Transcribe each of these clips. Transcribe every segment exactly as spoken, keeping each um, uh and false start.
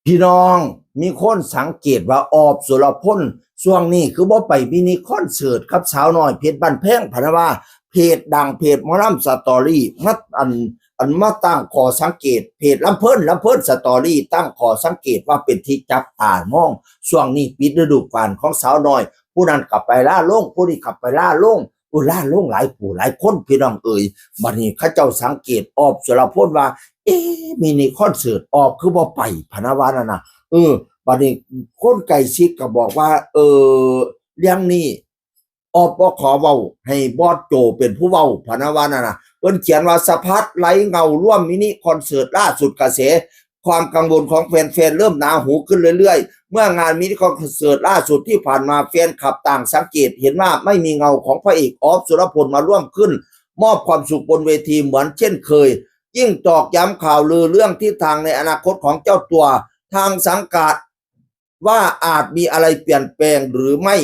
พี่น้อง มีคนสังเกตว่าออฟ สุรพล ช่วงนี้คือบ่ไปมินิคอนเสิร์ตกับสาวน้อยเพชรบ้านแพงพะนะว่า เพจดังเพจหมอลำสตอรี่มาอันอันมาตั้งข้อสังเกต เพจลำเพลินลำเพลินสตอรี่ตั้งข้อสังเกตว่าเป็นที่จับตามอง ช่วงนี้ปิดฤดูกาลของสาวน้อย ผู้นั้นก็ไปลาลง ผู้นี้ก็ไปลาลง โอ้ย ลาลงหลายผู้หลายคนพี่น้องเอ๋ย บัดนี้เขาเจ้าสังเกตออฟ สุรพลว่า เอ๊ะ มินิคอนเสิร์ตออฟ คือบ่ไปพะนะว่านั่นน่ะ เออ บัดนี้คนใกล้ชิดก็บอกว่า เออ เรื่องนี้ออฟบ่ขอเว้า ให้บอสโจเป็นผู้เว้าพะนะว่านั่นน่ะ เพิ่นเขียนว่า สะพัดไลฟ์เงาร่วมมินิคอนเสิร์ตล่าสุดกระแส ความกังวลของแฟนๆ เริ่มหนาหูขึ้นเรื่อยๆ เมื่องานมินิคอนเสิร์ตล่าสุดที่ผ่านมา แฟนคลับต่างสังเกตเห็นว่าไม่มีเงาของพระเอกออฟ สุรพลมาร่วมขึ้น มอบความสุขบนเวทีเหมือนเช่นเคย ยิ่งตอกย้ำข่าวลือเรื่องทิศทางในอนาคตของเจ้าตัว ทางสังกัด ว่าอาจมีอะไรเปลี่ยนแปลงหรือไม่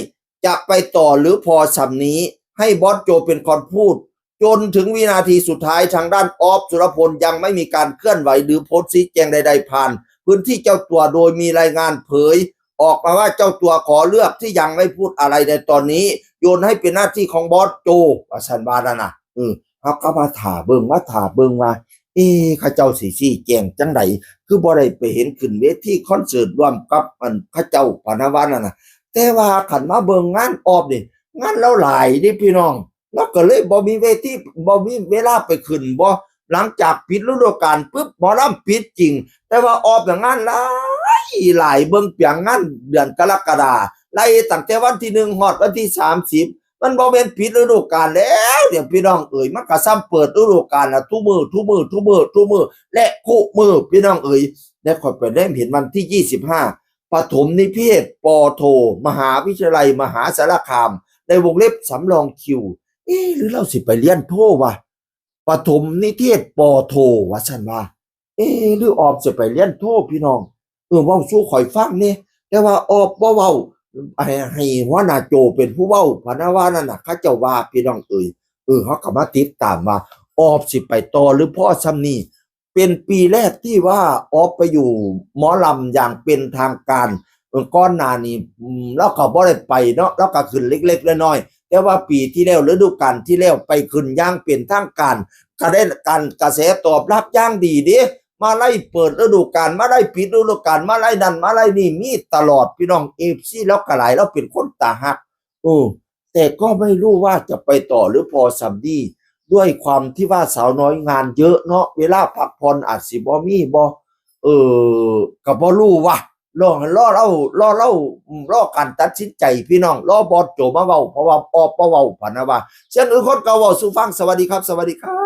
จะไปต่อหรือพอส่ำนี้ ให้บอสโจเป็นคนพูด จนถึงวินาทีสุดท้าย ทางด้านออฟ สุรพลยังไม่มีการเคลื่อนไหวหรือโพสต์ชี้แจงใดๆ ผ่านพื้นที่เจ้าตัว โดยมีรายงานเผยออกมาว่าเจ้าตัวขอเลือกที่ยังไม่พูดอะไรในตอนนี้ โยนให้เป็นหน้าที่ของบอสโจ ว่าซั่นว่านั่นน่ะ เออ เฮาก็มาถ่าเบิ่ง มาถ่าเบิ่งว่า เอ๊ะ เขาเจ้าสิชี้แจงจั่งใด คือบ่ได้ไปเห็นขึ้นเวทีคอนเสิร์ตร่วมกับอันเขาเจ้าพะนะว่านั่นน่ะ แต่ว่าคันมาเบิ่งงานออฟนี่ งานลาวหลายเด้พี่น้อง ลาวก็เลยบ่มีเวที บ่มีเวลาไปขึ้น บ่ หลังจากปิดฤดูกาลปุ๊บ หมอลำปิดจริง แต่ว่าออฟน่ะงานหลาย หลาย เบิ่งเปียงงานเดือนกรกฎา ไล่ตั้งแต่วันที่หนึ่งฮอดวันที่สามสิบ มันบ่แม่นปิดฤดูกาลแล้ว เดี๋ยวพี่น้องเอ๋ย มันก็ส่ำเปิดฤดูกาลละ ทุกมื้อ ทุกมื้อ ทุกมื้อ ทุกมื้อ และคุมื้อ พี่น้องเอ๋ย และข้อยไปแนมเห็นวันที่ยี่สิบห้า ปฐมนิเทศ ปโท มหาวิทยาลัยมหาสารคาม ในวงเล็บสำรองคิว เอ๊ะ หรือลาวสิไปเรียนโทวะ ปฐมนิเทศ ปโท ว่าซั่นว่า เอ๊ะ หรือออฟสิไปเรียนโทพี่น้อง เออ เว้าสู่ข้อยฟังแหน่ แต่ว่าออฟบ่เว้า ให้ ให้หัวหน้าโจเป็นผู้เว้าพะนะว่านั่นน่ะ เขาเจ้าว่าพี่น้องเอ๋ย เออ เฮาก็มาติดตามว่าออฟสิไปต่อหรือพอส่ำนี้ เป็นปีแรกที่ว่าออฟไปอยู่หมอลำอย่างเป็นทางการ เออ ก่อนหน้านี้ อืม ลาวก็บ่ได้ไปเนาะ ลาวก็ขึ้นเล็กๆน้อยๆ แต่ว่าปีที่แล้ว ฤดูกาลที่แล้วไปขึ้นอย่างเป็นทางการ ก็ได้การกระแสตอบรับอย่างดีเด้ มาลัยเปิดฤดูกาล มาลัยปิดฤดูกาล มาลัยนั่น มาลัยนี่ มีตลอดพี่น้อง เอฟซี ลาวก็หลาย ลาวเป็นคนตาฮัก เออ แต่ก็ไม่รู้ว่าจะไปต่อหรือพอส่ำนี้ ด้วยความที่ว่าสาวน้อยงานเยอะเนาะ เวลาพักผ่อนอาจสิบ่มีบ่ เออ ก็บ่รู้ว่า รอ รอลาว รอลาว อืม รอการตัดสินใจพี่น้อง รอบอสโจมาเว้า เพราะว่าออฟบ่เว้าพะนะว่า เช่นอื่นคนเก่าเว้าสู่ฟัง สวัสดีครับ สวัสดีครับ